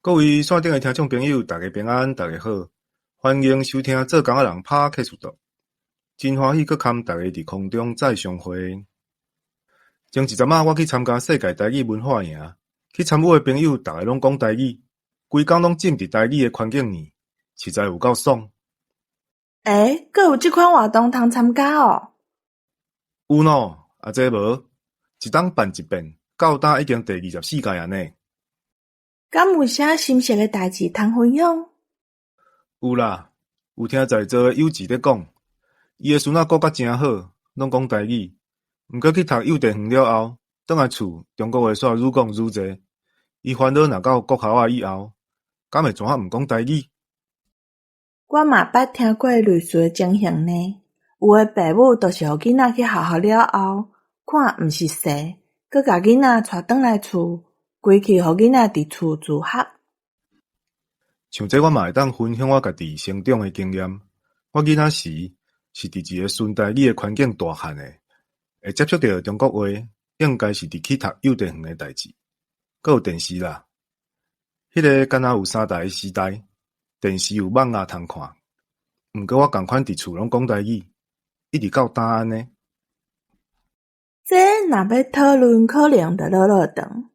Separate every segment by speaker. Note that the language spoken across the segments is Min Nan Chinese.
Speaker 1: 各位線頂的聽眾朋友，大家平安，大家好，歡迎收聽做工仔人 Podcast 真歡喜閣堪大家佇空中再相會。前一陣仔，我去參加世界台語文化營，去參與的朋友，逐个攏講台語，規工攏浸佇台語的環境裡，實在有夠爽。
Speaker 2: 欸，閣有這款活動通參加喔？
Speaker 1: 有喏，啊這無，一冬辦一遍，到今已經第24屆矣呢。
Speaker 2: 敢有啥心適的代誌通分享？
Speaker 1: 有啦，有聽在座的友姊咧講，伊的孫仔顧甲誠好，攏講台語，毋過去讀幼稚園了後，轉來厝中國話煞愈講愈濟。伊煩惱若到國校仔以後，敢會怎仔毋講台語？
Speaker 2: 我嘛捌聽過類似的情形呢。有的爸母就是予囡仔去學校了後，看毋熟勢，閣共囡仔帶轉來厝，規氣予囡仔佇厝自學。
Speaker 1: 像這我嘛會當分享我家己成長的經驗。我囡仔時是佇一个純台語的環境大漢的，會接觸著中國話，應該是佇去讀幼稚園的代誌。閣有電視啦，彼个敢若有三台的時代，電視有網仔通看。毋過我仝款佇厝攏講台語，一直到今按呢。
Speaker 2: 這若欲討論，可能就落落長。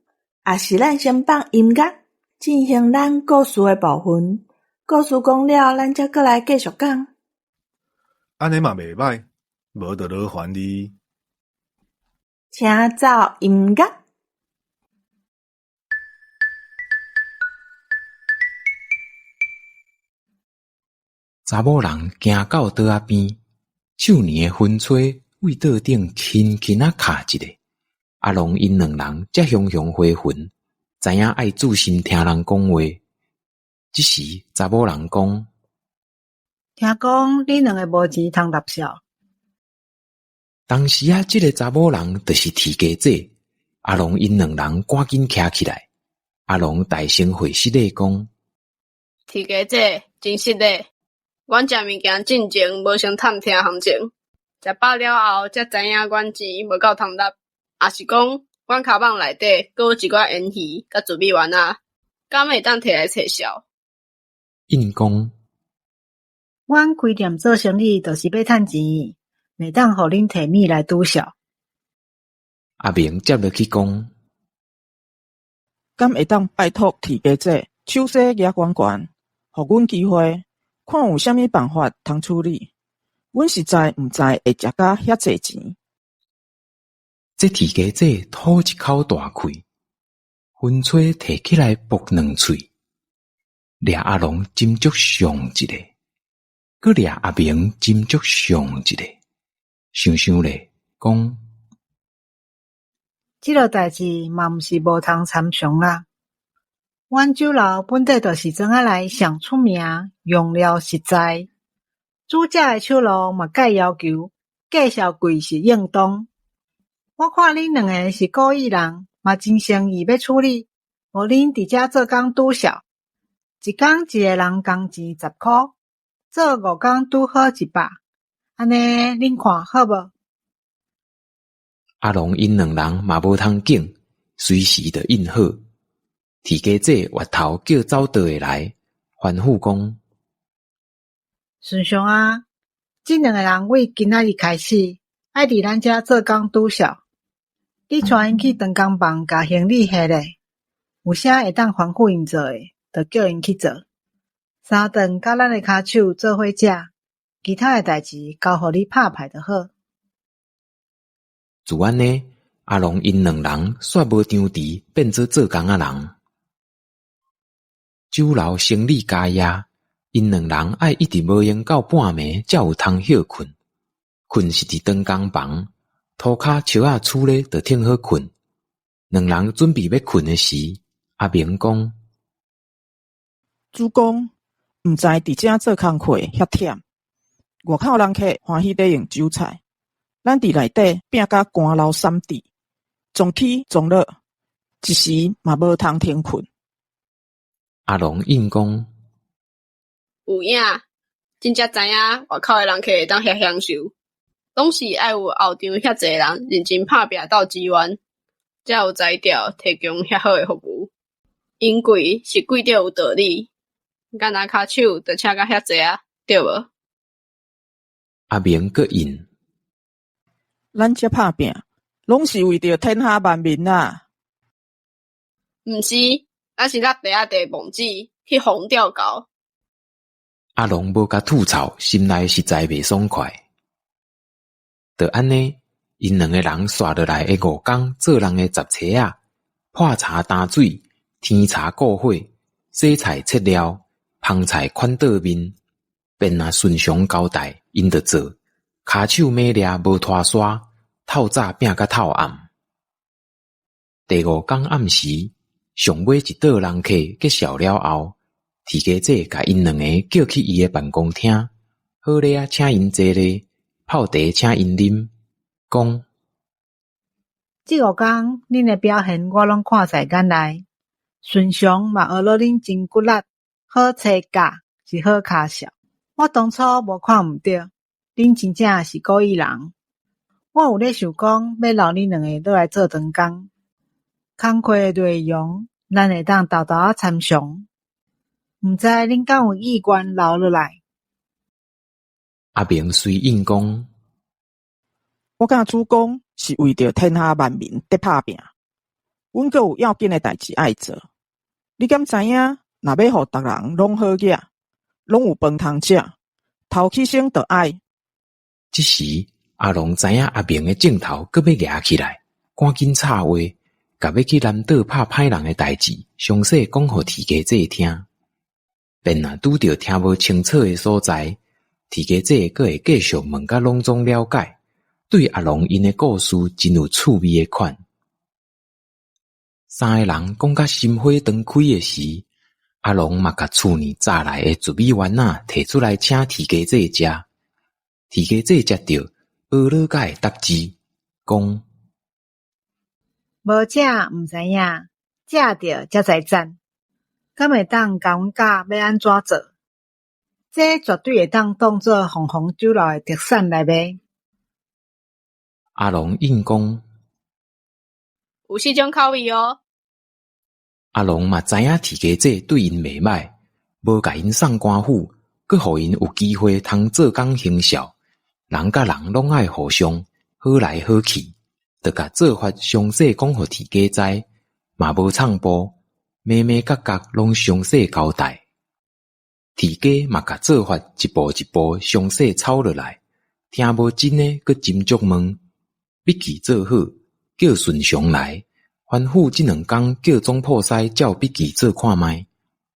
Speaker 2: 抑是咱先放音樂，進行咱故事的部分。故事講了，咱才閣來繼續講。
Speaker 1: 按呢嘛袂䆀，無就勞煩你。
Speaker 2: 請奏音樂。
Speaker 3: 查某人行到桌仔邊，手捻的薰吹對桌頂輕輕仔敲一下，阿龍𪜶兩人才雄雄回魂，知影愛注心聽人講話。這時查某人講：
Speaker 4: 聽講恁兩个無錢通納數。
Speaker 3: 當時仔這个查某人就是鐵家姊，阿龍𪜶兩人趕緊徛起來。阿龍大聲回失禮講：
Speaker 5: 鐵家姊，真失禮！阮食物件進前無先探聽行情，食飽了後才知影阮錢無夠通納，抑是講阮跤蠓內底閣有一寡煙魚佮糯米丸仔，敢會當提來揣數？
Speaker 3: 應講：
Speaker 4: 阮開店做生理就是欲趁錢，袂當予恁提物來拄數。
Speaker 3: 阿明接落去講：
Speaker 6: 敢會當拜託鐵家姊手勢舉懸懸，予阮機會，看有啥物辦法通處理。阮實在毋知會食甲遐濟錢。
Speaker 3: 這鐵家姊吐一口大氣，薰吹提起來爆兩喙，掠阿龍斟足上一个，閣掠阿明斟足上一个，想想咧，講：
Speaker 4: 這落代誌嘛毋是無通參詳啦。阮酒樓本底就是庄仔內上出名，用料實在，煮食的手路嘛蓋要求，價數貴是應當。我看恁兩个是古意人，嘛真誠意欲處理，無恁佇遮做工拄數，一工一个人工錢十箍，做五工拄好一百，按呢恁看好無？
Speaker 3: 阿龍𪜶兩人嘛無通揀，隨時就應好。鐵家姊越頭叫走桌的來，吩咐講：
Speaker 4: 順祥啊，這兩个人對今仔日開始，愛佇咱遮做工拄數。你帶𪜶去長工房，共行李下咧，有啥會當吩咐𪜶做的，就叫𪜶去做。三頓佮咱的跤手做伙食，其他的代誌交予你拍敗就好。
Speaker 3: 就按呢，阿龍𪜶兩人煞無張持，變做做工仔人。酒樓生理加夜，𪜶兩人愛一直無閒到半暝才有通歇睏。睏是佇長工房，塗跤石仔厝咧就挺好睏。兩人準備欲睏的時，阿明講：
Speaker 6: 主公，毋知佇遮做工課遐忝，外口人客歡喜咧用酒菜，咱佇內底拚甲乾流三滴，撞起撞落，一時嘛無通停睏。
Speaker 3: 阿龍應講：
Speaker 5: 有影，真才知影外口的人客會當遐享受，總是愛有後場遐濟人認真拍拚鬥支援，才有才調提供遐好的服務。𪜶貴是貴著有道理，干焦跤手就請甲遐濟仔，對無？
Speaker 3: 阿明閣應：
Speaker 6: 咱遮拍拚，攏是為著天下萬民啊！
Speaker 5: 毋是，咱是落袋仔地墓子去予人吊猴。
Speaker 3: 阿龍無共吐槽，心內實在袂爽快。就按呢，𪜶兩个人紲落來的五工做人的雜差仔，破柴擔水、添柴顧火、洗菜切料、芳菜款桌面，便若順常交代，𪜶就做。跤手猛掠無拖沙，透早拚甲透暗。第五工暗時，上尾一桌人客結束了後，鐵家姐共𪜶兩个叫去伊的辦公廳，好禮仔請𪜶坐咧，泡茶請𪜶啉，講：
Speaker 4: 這五工恁的表現我攏看在眼內，順常嘛學了恁真骨力，好炊教是好跤數。我當初無看毋對，恁真正是古意人。我有咧想講欲留恁兩个落來做長工，工課的內容咱會當沓沓仔參詳。毋知恁敢有意願留落來？
Speaker 3: 阿明隨應講：
Speaker 6: 我佮主公是為著天下萬民佇拍拚，阮閣有要緊的代誌愛做。你敢知影？若欲予逐人攏好額，攏有飯通食，頭起先就愛。
Speaker 3: 這時，阿龍知影阿明的症頭閣欲夯起來，趕緊插話，共欲去南島拍歹人的代誌，詳細講予鐵家姐聽。便若拄著聽無清楚的所在，鐵家姐閣會繼續問甲攏總了解，對阿龍𪜶的故事真有趣味的款。三个人講甲心火長開的時，阿龍嘛共厝呢炸來的糯米丸仔提出來請鐵家姐食。鐵家姐食著，呵咾甲會答字，講：
Speaker 4: 無食毋知影，食著才知讚。敢會當共阮教欲按怎做？這絕對會當當做鳳凰酒樓的特產來賣。
Speaker 3: 阿龍應講：
Speaker 5: 有四種口味喔。
Speaker 3: 阿龍嘛知影鐵家姐對𪜶袂䆀，無共𪜶送官府，閣予𪜶有機會通做工行銷。人佮人攏愛互相好來好去，就共做法詳細講予鐵家知，嘛無藏步，眉眉角角攏詳細交代。鐵家嘛共做法一步一步詳細抄落來，聽無真的閣斟酌問，筆記做好，叫順常來，吩咐這兩工叫總鋪師照筆記做看覓，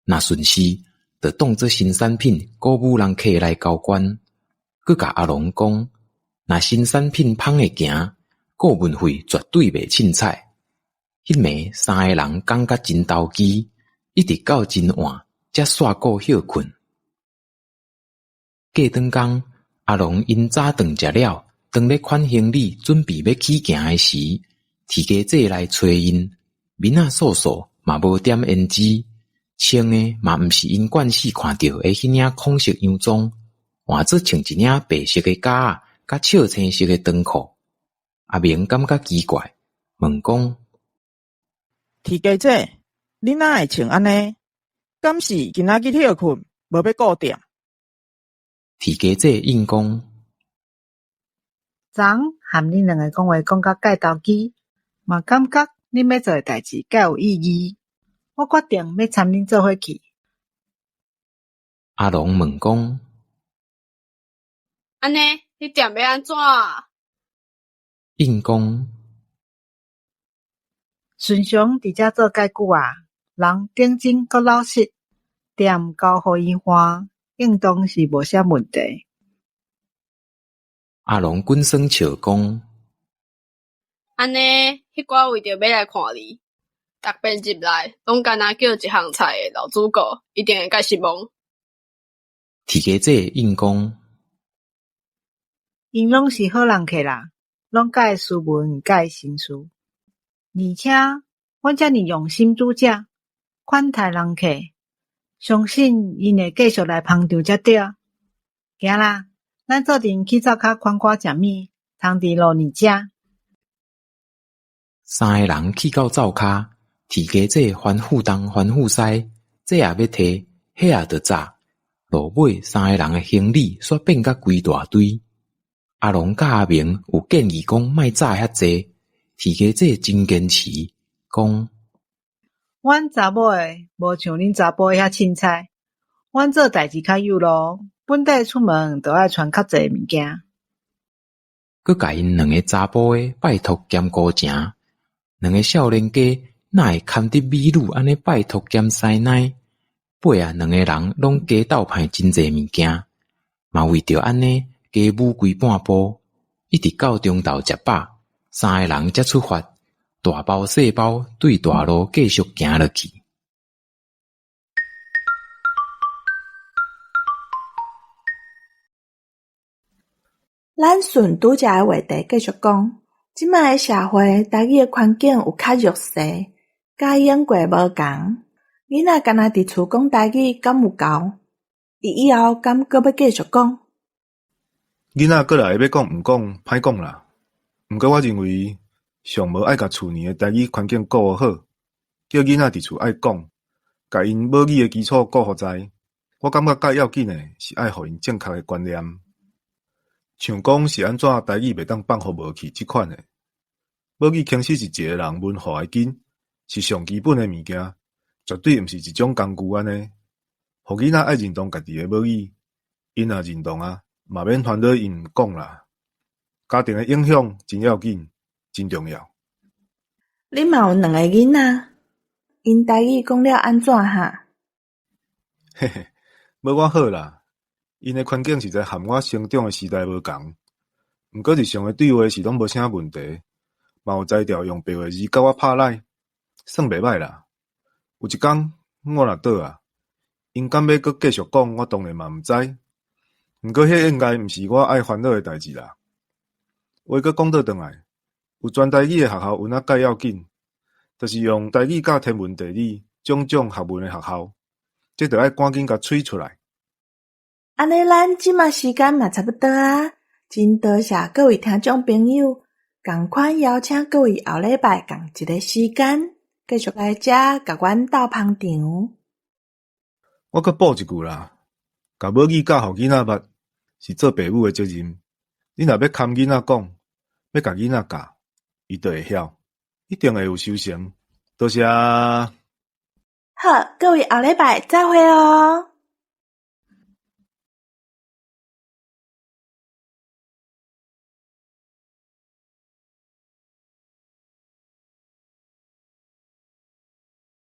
Speaker 3: 若順勢，就當做新產品鼓舞人客來交關。閣共阿龍講，若新產品芳會行，顧問費絕對袂凊彩。彼暝三个人講甲真投機，一直到真晚才煞顧歇睏。過轉工，阿龍𪜶早頓食了，當咧款行李準備欲起行的時，鐵家姐來揣𪜶，面仔素素嘛無點胭脂，穿的嘛毋是𪜶慣勢看著的彼領孔色洋裝，換做穿一領白色的夾仔，佮笑青色的長褲。阿明感覺奇怪，問講：
Speaker 6: 鐵家姐，你哪會穿按呢？敢是今仔日歇睏，無欲顧店？
Speaker 3: 鐵家姐應講：
Speaker 4: 昨昏和恁兩个講話講甲蓋投機，嘛感覺恁欲做的代誌蓋有意義，我決定欲參恁做伙去。
Speaker 3: 阿龍問講：
Speaker 5: 按呢，你店欲按怎啊？
Speaker 3: 應講：
Speaker 4: 順常佇遮做蓋久矣，人頂真閣老實，店交予伊換，應當是無啥問題。
Speaker 3: 阿龍滾耍笑講：
Speaker 5: 按呢，彼寡為著欲來看你，逐遍入來攏干焦叫一項菜的老主顧，一定會蓋失望。
Speaker 3: 鐵家姐應講：𪜶
Speaker 4: 攏是好人客啦，攏佮意斯文佮意紳士，而且阮遮爾用心煮食，款待人客，相信𪜶會繼續來捧場才對。行啦，咱做陣去灶跤款寡食物，通佇路呢食。
Speaker 3: 三个人去到灶跤，鐵家姊吩咐東吩咐西，這也欲提，彼也著紮，路尾三个人的行李煞變甲規大堆。阿龍佮阿明有建議講莫紮遐濟，鐵家姊真堅持，講：
Speaker 4: 阮查某的無像恁查埔的遐凊彩，阮做代誌較有路，本底出門就愛傳較濟物件。
Speaker 3: 閣共𪜶兩个查埔的拜託兼孤情，兩个少年家哪會堪得美女按呢拜託兼師奶？尾仔兩个人攏加鬥派真濟物件，嘛為著按呢加舞規半晡，一直到中晝食飽，三个人才出發，大包細包對大路繼續行落去。
Speaker 2: 咱順拄才的話題繼續講，這擺的社會台語的環境有較弱勢，佮英國無仝。囡仔干焦佇厝講台語，敢有夠？伊以後敢閣欲繼續講？
Speaker 1: 囡仔過來欲講毋講，歹講啦。毋過我認為，上無愛共厝內的台語環境顧予好，叫囡仔佇厝愛講，共𪜶母語的基礎顧予在。我感覺較要緊的是愛予𪜶正確的觀念，像講是按怎台語袂當放予無去這款的。母語其實是一个人文化的根，是上基本的物件，絕對毋是一種工具按呢。予囡仔愛認同家己的母語，𪜶若認同啊，嘛免煩惱𪜶毋講啦。家庭的影響真要緊，真重要。
Speaker 2: 你嘛有兩个囡仔，𪜶台語講了按怎哈？
Speaker 1: 嘿嘿，無我好啦，𪜶的環境實在和我成長的時代無仝。毋過日常的對話是攏無啥問題，嘛有才調用白話字佮我拍來，算袂䆀啦。有一工我若倒啊，𪜶敢欲閣繼續講，我當然嘛毋知。毋過彼應該毋是我愛煩惱的代誌啦。話閣講倒轉來，有全台語的學校有哪蓋要緊？就是用台語教天文地理種種學問的學校，這著愛趕緊共催出來。
Speaker 2: 按呢，咱這馬時間嘛差不多啊，真多謝各位聽眾朋友，仝款邀請各位後禮拜仝一个時間，繼續來遮共阮鬥捧場。
Speaker 1: 我閣補一句啦，共母語教予囡仔捌，是做爸母的責任。你若欲崁囡仔講，欲共囡仔教，伊就會曉，一定會有收成。多謝。
Speaker 2: 好，各位後禮拜再會喔。